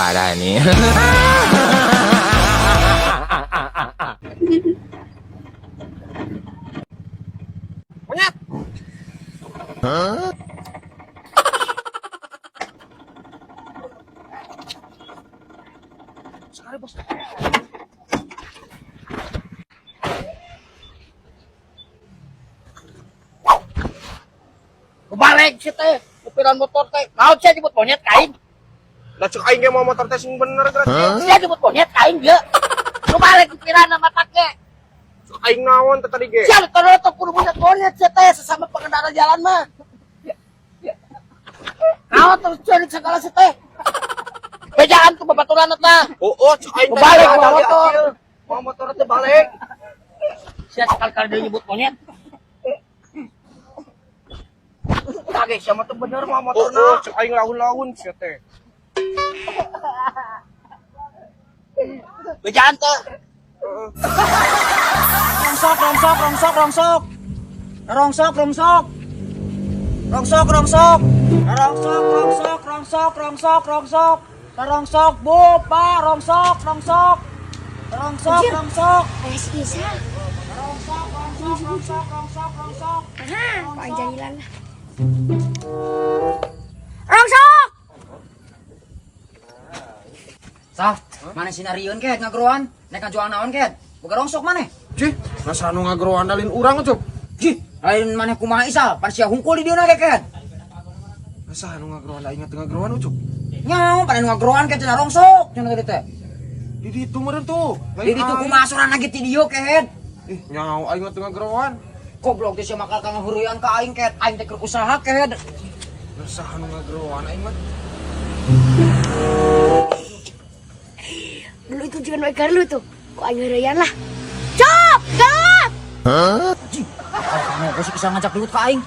Parah nih. Monyet. Sekali, bos. Balik sih teh, supiran motor teh. Naon sia jemput monyet ka aing? Lah, cek aing ge mawa motor teh sing bener geura. Sia jemput monyet ka aing ge. Nu balik supiran sama take. Cek aing naon teh tadi ge? Sia tolong kudu monyet monyet sia teh sesama pengendara jalan mah. Naon terus cari segala sia teh. Bejaan tuh babaturan eta. Oh, cek aing teh Balik ada mawa di motor. Acil. Mawa motor teh balik. Sia sekali-kali dia nyebut monyet. Kage sia mah teu bener mawa motorna. Oh, cek aing laun-laun sia teh. Bejaan teh. Rongsok, rongsok, rongsok, rongsok. Rongsok, rongsok. Rongsok, rongsok. Rongsok, rongsok, rongsok, rongsok, rongsok. Rongsok, Bu, Pak, rongsok, rongsok. Rongsok, Anjir. Rongsok. Ayah si Isa. Rongsok, rongsok, rongsok, rongsok, rongsok. Aha, kok aja hilang lah. Rongsok! Sah, maneh sinarieun ket ngageroan? Nek ngajual naon ket? Boga rongsok maneh? Cih, masa nu ngageroan lain urang, Cup. Jih, lain maneh kumaha, Isal? Pan sia hungkul di dieu ge ket. Masa nu ngageroan, aing teu ngageroan, Ucup. Nyaho, pan nu ngageroan ket cenah rongsok cenah tadi teh. Di ditu meureun tuh. Lain Di ditu aing. kumaha sorana ge ti dieu ket. Ih, nyaho aing mah teu ngageroan. Goblok teh sia makal kang ngahureuyan ka aing ket. Aing teh keur usaha ket. Masa nu ngageroan aing mah. Dulu itu juga naik lu tuh. Kok aing ngeureyan lah. Cop! Gelap! Jih, kalau kamu sih bisa ngajak gelut ka aing.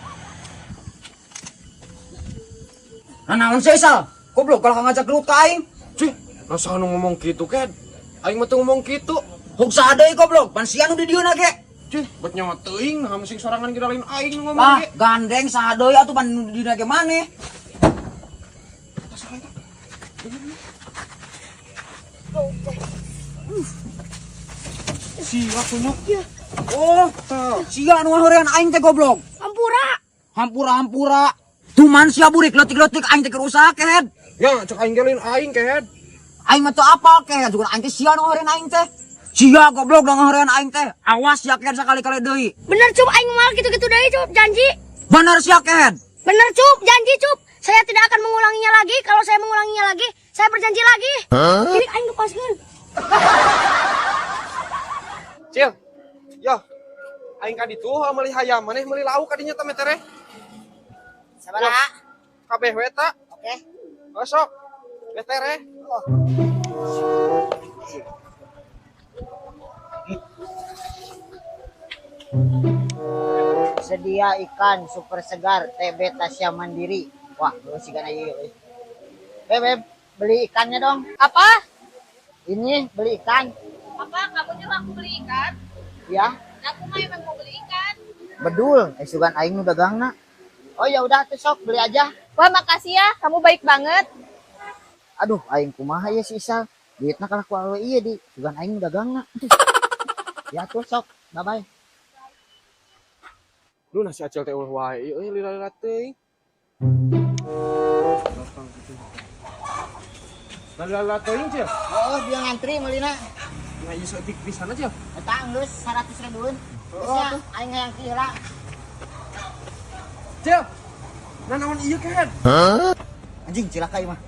Nah, naon sih, Isal? Goblok kalau ngajak gelut ka aing. Cih, masa nu ngomong kitu ket. Aing mah teu ngomong kitu. Huk saha deui, goblok? Pan sia nu di dieu ge. Cih, bet nyawa teuing, nah sing sorangan ge lain aing nu ngomong Wah, ge. gandeng saha deui atuh, pan nu di dieu ge maneh. Eta saha eta? Sia kunyuk. Oh, sia nu ngaheureyan aing teh, goblok. Hampura! Hampura hampura. Tuman sia burik leutik-leutik aing teh keur usaha ket. Ya, cek aing ge lain aing ket. Aing mah teu apal ket, juga aing teh sia nu ngaheureyan aing teh. Sia goblok nu ngaheureyan aing teh. Awas sia ket sakali-kali deui. Bener, Cup, aing mal gitu-gitu deui, Cup, janji. Bener sia ket. Bener, Cup, janji, Cup. Saya tidak akan mengulanginya lagi. Kalau saya mengulanginya lagi, saya berjanji lagi. Jadi aing lepaskeun. Cil. Yo. Aing ka ditu meuli hayam, maneh meuli lauk kadinya teh metere. Sabaraha? Kabeh we ta. Oke. Oh, sok. Metere. Oh. Sedia ikan super segar TB Tasya Mandiri. Wah, lu sih kan ieu euy. Beb, Beb, beli ikannya dong. Apa? Ini beli ikan. Apa? Kamu nyuruh aku beli ikan? Ya, Nah, aku mah emang mau beli ikan. Bedul. Eh, sugan aing nu dagangna. Oh ya udah tuh, sok beli aja. Wah, makasih ya. Kamu baik banget. Aduh, aing kumaha ya si Isal. Duitna kalah ku awewe ieu di. Sugan aing nu dagangna. Ya tuh sok. Bye bye. Lu nasi acil teh eueuh wae ieu euy, lila-lila teuing. Datang gitu. Lila-lila teuing, Cil. Oh, dia ngantri meulina. Nah, ieu saeutik pisan aja. Eta geus 100 ribuan. Geus ya, aing hayang kieu heula. Cil. Nah, naon ieu ket? Anjing, cilaka ieu mah.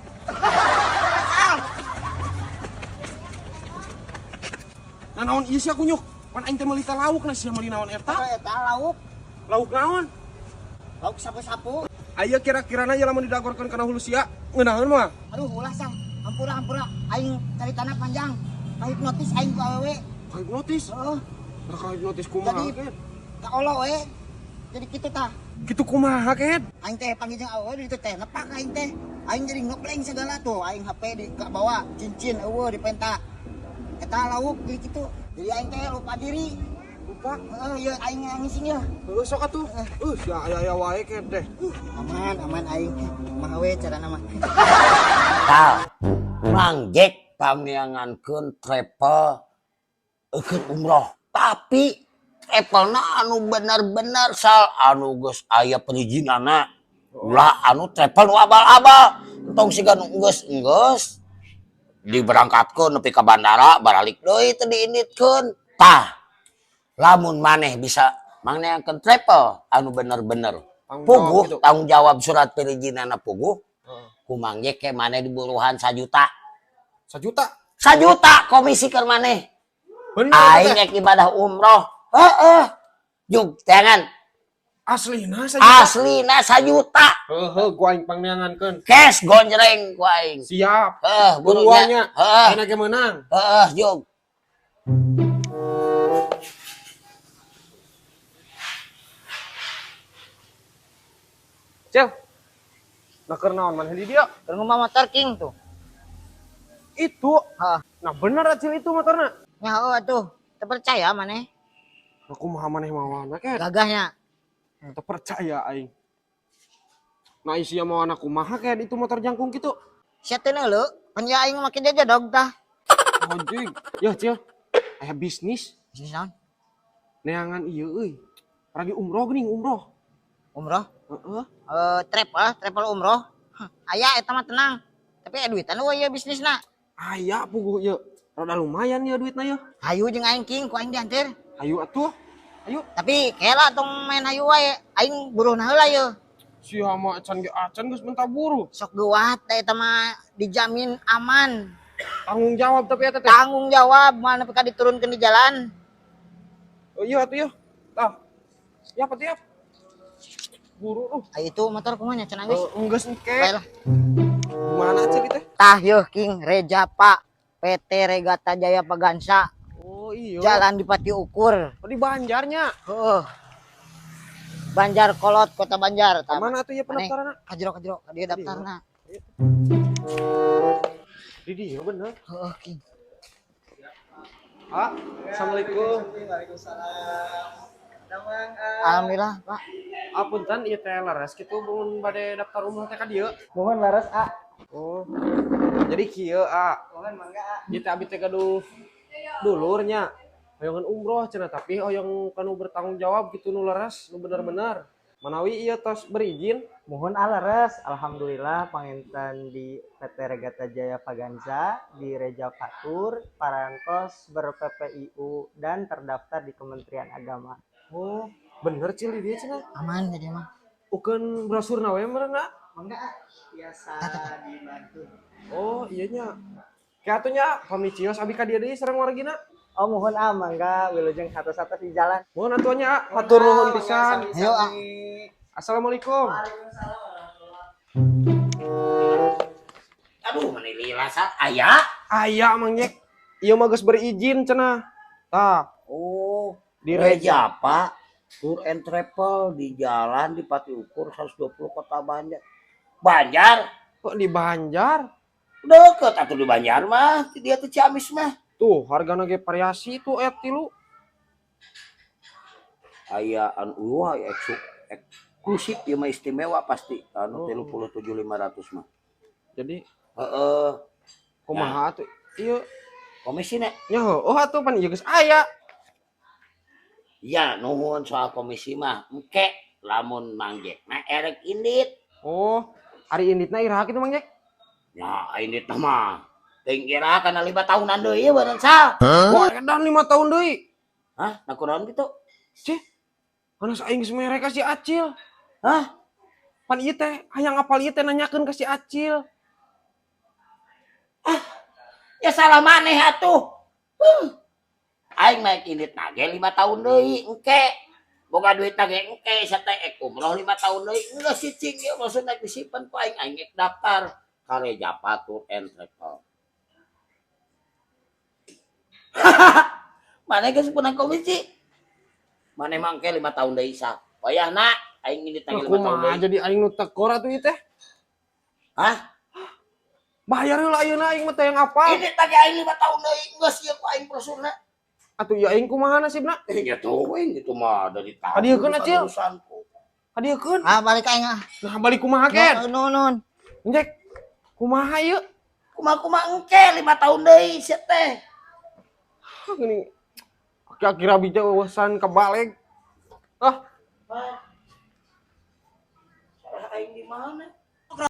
Nah, naon ieu sia kunyuk? Pan aing teh meuli teh lauk, nah sia meuli naon eta? Eta lauk, Lauk naon? Lauk sapu-sapu. Aya kira-kirana ya lamun didagorkeun kana hulu sia, ngeunaheun mah. Aduh, ulah sang. Hampura, hampura. Aing caritana panjang. Kahipnotis aing ku awewe. Kahipnotis? Heeh. Nah, kahipnotis kumaha? Jadi Ket? kaolo we. Jadi kitu tah. Kitu kumaha ket? Aing teh panggil jeung awewe di ditu teh nepak aing teh. Aing jadi ngebleng segala tuh. Aing HP di ka bawa, cincin eueuh dipenta. Eta lauk jadi kitu. Jadi aing teh lupa diri. Lupa. Heeh, ieu aing ngising ya. Heuh, sok atuh. Sia aya-aya wae ket deh. Aman, aman aing. Kumaha we carana mah. Tal. Mang Jack pangneangankeun travel eukeun umroh. Tapi travelna anu bener-bener sal anu geus aya perizinanna. Ulah anu travel nu abal-abal. Entong siga nu enggeus-enggeus diberangkatkeun nepi ka bandara baralik deui teu diinditkeun. Tah, lamun maneh bisa mangneangkeun travel anu bener-bener puguh gitu. Tanggung jawab surat perizinanna puguh. Heeh. Ku Mang Jack ke maneh diburuhan 1 juta. 1 juta. 1 juta komisi keur maneh. Bener Aing teh. rek ibadah umroh. Heeh. Jug jangan. Aslina 1 juta. Aslina 1 juta. Heeh, gua aing pangneangankeun. Cash gonjreng ku aing. Siap. Heeh, Buruannya. burunya. Heeh. Enak ge menang. Heeh, jug. Cil. Nah, keur naon maneh di dieu? Keur ngumbah motor King tuh. Itu. Heeh. Nah, bener Acil itu motorna. Nya heueuh atuh. Teu percaya maneh. Nah, kumaha maneh mawana ket? Gagahnya. Teu percaya aing. Nah, isia mawana kumaha ket itu motor jangkung gitu. Sia teu neuleu, pan ya aing make jajadog tah. Anjing. Ya, Cil. Aya bisnis Bisnis naon? neangan ieu euy. Lagi umroh geuning umroh. Umroh? Heeh. Eh, travel, travel umroh. Hah, aya eta mah tenang. Tapi aya duitan euweuh ieu bisnisna. Aya puguh ieu. Rada lumayan ya duitna ya. Hayu jeung aing King, ku aing diantir. Hayu atuh. Ayo. Tapi kela tong main hayu wae, aing buruhna heula yeuh. Sia mah acan ge acan geus mentah buruh. Sok geuwat da eta mah dijamin aman. Tanggung jawab tapi eta teh. Tanggung jawab moal nepi ka diturunkeun di jalan. Oh iya atuh ya. Tah. Siap atuh ya. Buru tuh. Ayo itu motor kumaha nya cenah geus. Enggeus engke. Bae lah. Gimana Acil itu? Tah yeuh King Rejapa PT Regata Jaya Pagansa. Oh iya. Jalan Dipati Ukur. Oh, di Banjarnya. Heeh. Banjar Kolot, Kota Banjar. Tah, Mana atuh ya maneh? pendaftaranna? Kajero kajero, ka dieu daftarna. Di dieu bener. Heeh, King. Ah, Assalamualaikum. Alhamdulillah, Pak. Ah, punten ieu teh leres kitu mun bade daftar umroh teh ka dieu. Mohon leres A. Oh. Jadi kieu, ah. Mohon mangga A. Ieu teh abi teh gaduh dulurnya. Hoyongan umroh cenah tapi hoyong kanu bertanggung jawab gitu nu leres, nu bener-bener. Manawi ieu tos berizin. Mohon A leres. Alhamdulillah panginten di PT Regata Jaya Paganza di Reja Fatur, parantos ber-PPIU dan terdaftar di Kementerian Agama. Oh, bener Cil di dieu cenah. Aman jadi mah. Ukeun brosurna we meureun. Mangga A. Biasa dibantu. Oh, iya nya. Kayak atuh nya pami cios abi ka dieu deui sareng wargina. Oh mohon A mangga wilujeng satu-satu di jalan. Mohon atuh nya, hatur nuhun pisan. Ayo, A. Assalamualaikum. Aduh, mana lila sal aya. Aya Mang Jack. Ieu mah geus berizin cenah. Tah, Oh, di Reja. Rejapa Tour and Travel di Jalan di Pati Ukur 120 Kota Banjar. Banjar? Kok di Banjar? Deket atuh di Banjar mah, di dia tuh Ciamis mah. Tuh, hargana ge variasi tuh aya tilu. Aya anu wah eksklusif ieu mah istimewa pasti anu Oh. 37.500 mah. Jadi Heeh, kumaha atuh? Ieu komisi nya. nya heueuh atuh pan ieu geus aya. Ya nuhun soal komisi mah engke lamun Mang Jack na erek indit. Oh, ari inditna iraha kitu Mang Jack? Ya indit mah teuing iraha kana 5 tahunan deui beureun sal. Wah, edan 5 tahun deui. Hah, na kunaon kitu? Cih. Panas aing geus mere ka si Acil. Hah? Pan ieu teh hayang apal ieu teh nanyakeun ka si Acil. Ya salah maneh atuh. Aing naik indit nage 5 tahun deui engke. Boga duit nage engke sia teh ek umroh 5 tahun deui geus cicing ieu maksudna disimpen ku aing aing ek daftar ka Rejapa Tour and Travel. Maneh geus punang komisi. Maneh mah engke 5 tahun deui sah. Wayahna aing indit Nah, nage 5 tahun kumaha deui. jadi aing nu tekor atuh ieu teh? Hah? Bayar heula ayeuna aing mah teh yang apa? Indit nage aing 5 tahun deui geus ieu ku aing brosurna. Atuh ieu aing kumaha nasibna? Ya tuh aing itu mah dari tahun. Kadieukeun, Acil. Urusanku. Kadieukeun. Ah, balik aing ah. Nah, balik kumaha ken? Nuhun, nuhun. Jack, kumaha ieu? Kumaha-kumaha engke 5 tahun deui sia teh. Gini aki-aki rabi teh eueusan kabalik. Ah, Salah aing di mana?